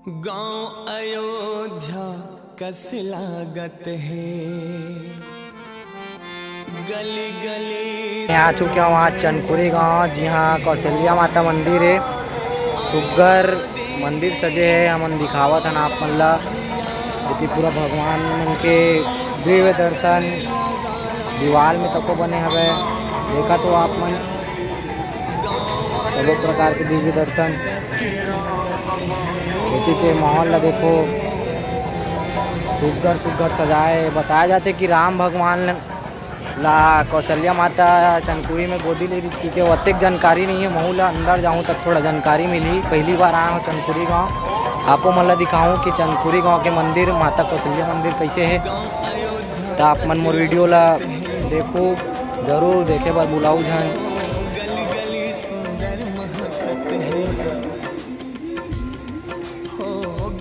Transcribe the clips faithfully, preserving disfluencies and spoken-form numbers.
गांव अयोध्या कस लागत हे। मैं आ चुके हूँ आज चनकुरी गांव, जिहां कौशल्या माता मंदिर हे। सुग्घर मंदिर सजे हे, हमन दिखावत हन आप मन ला। त्रिपुरा भगवान मन के दिव्य दर्शन दीवाल में तको बने हवे। देखा तो आप मन सबो प्रकार के दिव्य दर्शन। खेती के माहौल ला देखो, सुग्घर सुग्घर सजाए। बताया जाथे कि राम भगवान ला कौशल्या माता चनकुरी में गोदी ले रिहिस कि ओतेक जानकारी नहीं है। महू ला अंदर जाहूँ तब थोड़ा जानकारी मिली। पहली बार आया हूँ चनकुरी गांव, आपो मन ला दिखाऊँ कि चनकुरी गांव के मंदिर, माता कौशल्या मंदिर कैसे है। तो आप मन मोर वीडियो ला देखो, जरूर देखे बर बुलाऊ झन। हो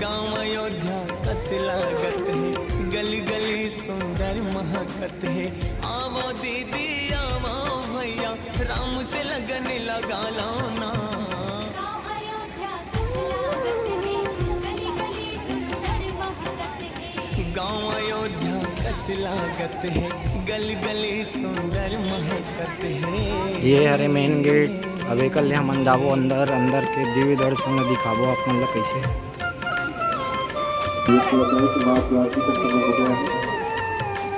गांव अयोध्या कस लागत हे, गली गली सुंदर महकत हे। आवो दीदी आवो भैया, राम से लगन लगा लो ना। गांव अयोध्या कस लागत हे, गली गली सुंदर महकत हे। गांव अयोध्या कस लागत हे, गली गली सुंदर महकत हे। ये हरे मेन गेट। अब एकर ले हमन जाबो अंदर, अंदर के दिव्य दर्शन ल दिखाबो आप मन ल कैसे। ये तो बताओ कि बात बात की तक खत्म हो गया है।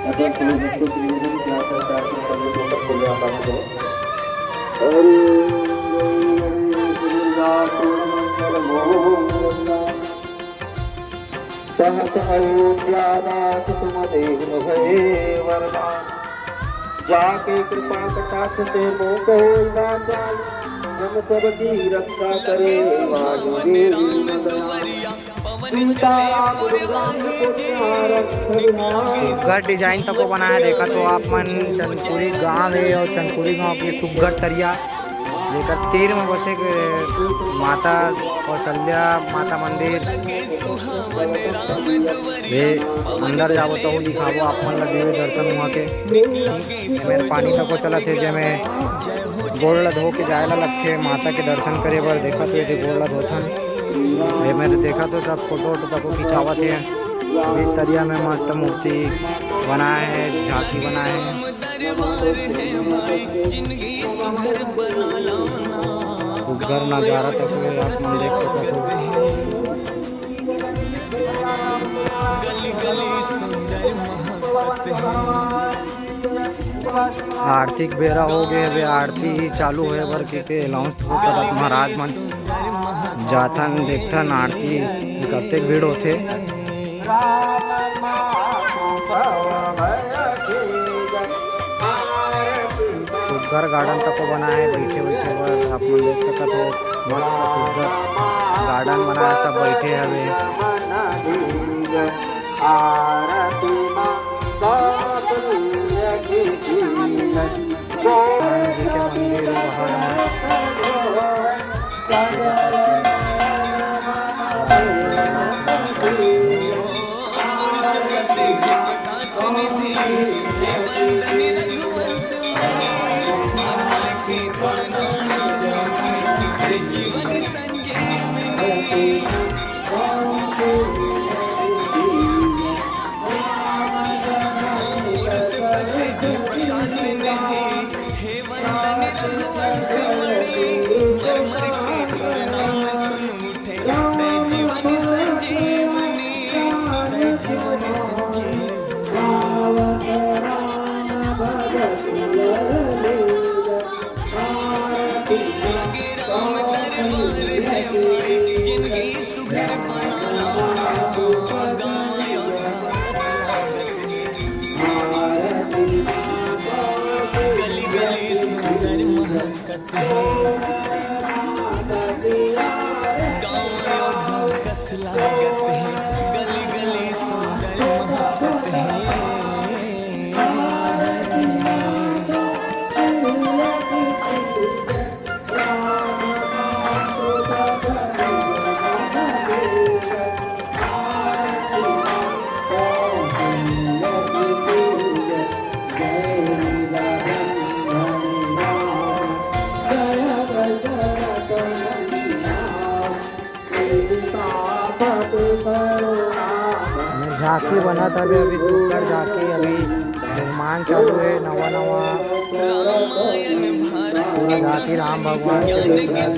अगर कोई बच्चों की निवेदन क्या है, क्या क्या करने को सब बोले आप आगे जाओ। हरि हरि हरि हरि हरि। सहत अयोध्यानाथ तुम देव भये वरदान। जाके कृपा कटाक्ष से मोह को उल्टा चाल, हम सब की रक्षा करे वाजो देवी मदन। सीताराम रघुराम को प्यारा रघुनाथ। सुग्घर डिजाइन तको बना है। देखा तो आप मन चनकुरी गांव है और चनकुरी गांव की सुग्घर तरिया। जेकर तीर में बसे के माता कौशल्या माता मंदिर। वे अंदर जाबो तो दिखाबो आप मन ला दिव्य दर्शन हुआ के। ये मेर पानी तको चलत हे, जेमे गोड़ ला धो के जाए ला लगथे माता के दर्शन करे बर। देखा तो ये गोड़ ला धोथन। ये मेर देखा तो सब फोटो वोटो तको खिंचावत हे। अभी तरिया में मस्त मूर्ति बनाए हे, झांकी बनाए हे। सुग्घर नजारा तको आप मन देख सकत हो। आरती के बेरा हो गए, अभी आरती चालू होए बर के, के अनाउंस होत हे। महाराज मन जाथन, देखथन आरती कतेक भीड़ होथे। सुग्घर गार्डन तको बना है, बैठे बैठे बर आप मन देख सकत हो, मस्त सुग्घर गार्डन बना है, सब बैठे हवे। हनुमान जी के मंदिर बाहर में। झांकी बनत हवे, अभी सुक्कर झांकी, अभी निर्माण चालू हे, नवा नवा पूरा झांकी राम भगवान के निर्माण